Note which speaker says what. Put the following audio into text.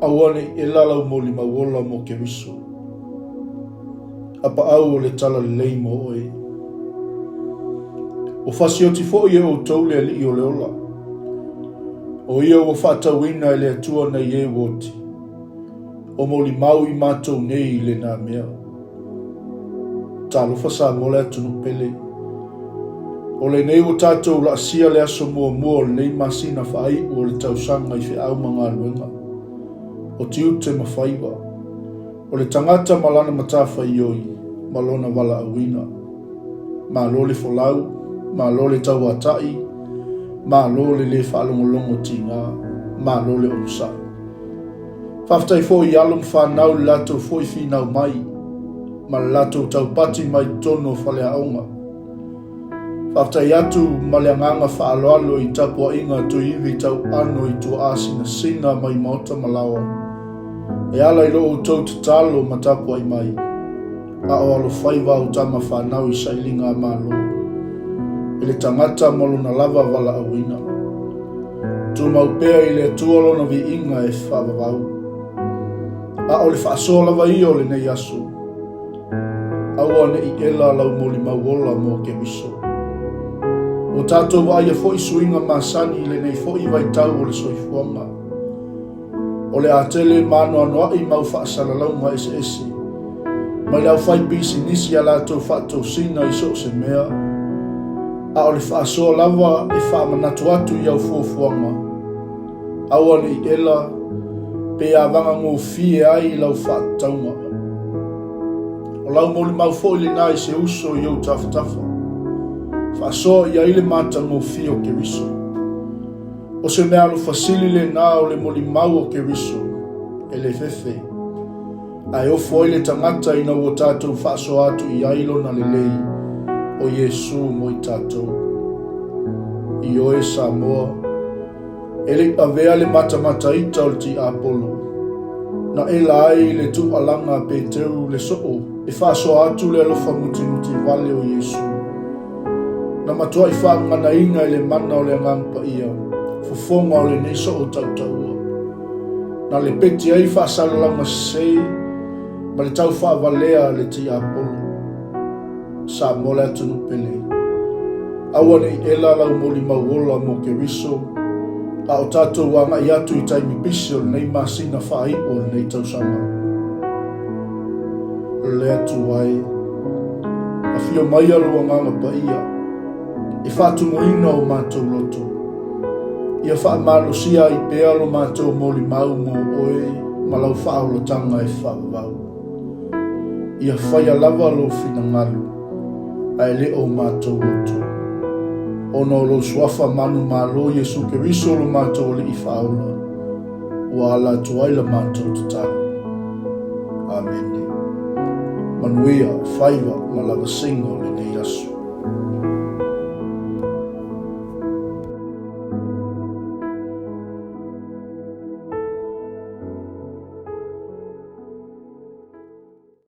Speaker 1: Aua ne i ela lau molimau ola mo Keriso. Apaau o le talalelei mo oe. Ua fasioti foi e outou le Alii o le ola. O ia ua faatauina e le Atua nai e ua oti. O molimau i matou nei i lena mea. Talofa Samoa le atunuu pele. O lenei ua tatou laasia le aso muamua o lenei masina faaiu o le tausaga i feau ma galuega, o tiute ma faiva, o le tagata ma lana matafaioi ma lona valaauina. Malo le folau, malo le tauatai, malo le le faalogologo tiga, malo le onosai. Faafetai foi i alo ma fanau i le latou foi finau mai ma le latou taupati mai totonu o faleaoga. Faafetai atu ma le agaga faaaloalo i tapuaiga tuiivi tauano i tuaa sinasina mai maota ma laoa e ala i lo outou tatalo ma tapuai mai. A o alofaiva au tama fanau i sailiga a Malo, e le tagata ma lona lava valaauina. Tumau pea i le Atua lona viiga e faavavau. A o le faasoa lava ia o lenei aso, aua ne i ela lau molimau ola mo Keriso. Ua tatou vaaia foi suiga masani i lenei foi vaitau o le soifuaga. O le a tele ma anoanoai mau faasalalauga eseese mai le aufaipisinisi a latou faatosina i so o se mea, a o le faasoa lava e faamanatu atu i au fuafuaga, aua ne i ela pe avagagofie ai lau faatatauga. O lau molimau foi lena i se uso i ou tafatafa, faasoa i ai le matagofie o Keriso. O se meaalofa sili lena o le molimau o Keriso, e le fefe, ae ofo ai le tagata ina ua tatou faasoa atu i ai lona lelei o Iesu mo i tatou. Ioe Samoa, e le i avea le matamataita o le tiapolo, na ela ai le tuualaga a Peteru le soo e faasoa atu le alofa mutimuti vale o Iesu. Na matuai faaganaina e le mana o le Agaga Paia fofoga o lenei soo tautaua. Na lepeti ai faasalalauga sese ma le tau faavalea a le tiapolo. Samoa le atunuu pele. Aua ne i ela lau molimau ola mo Keriso, a o tatou agai atu i taimi pisi o lenei masina faaiu o lenei tausaga. Le Atua e, afio maia lou Agaga Paia e faatumuina o matou loto, ia faamalosia ai pea lo matou molimau mo oe ma lau faaolataga e faavavau. Ia faia lava lou finagalo, ae le o matou loto. Ona o lou suafa manumalo Iesu Keriso lo matou Alii Faaola, ua ala atu ai la matou tatalo. Amene. Manuia, faiva ma lavasiga o lenei aso.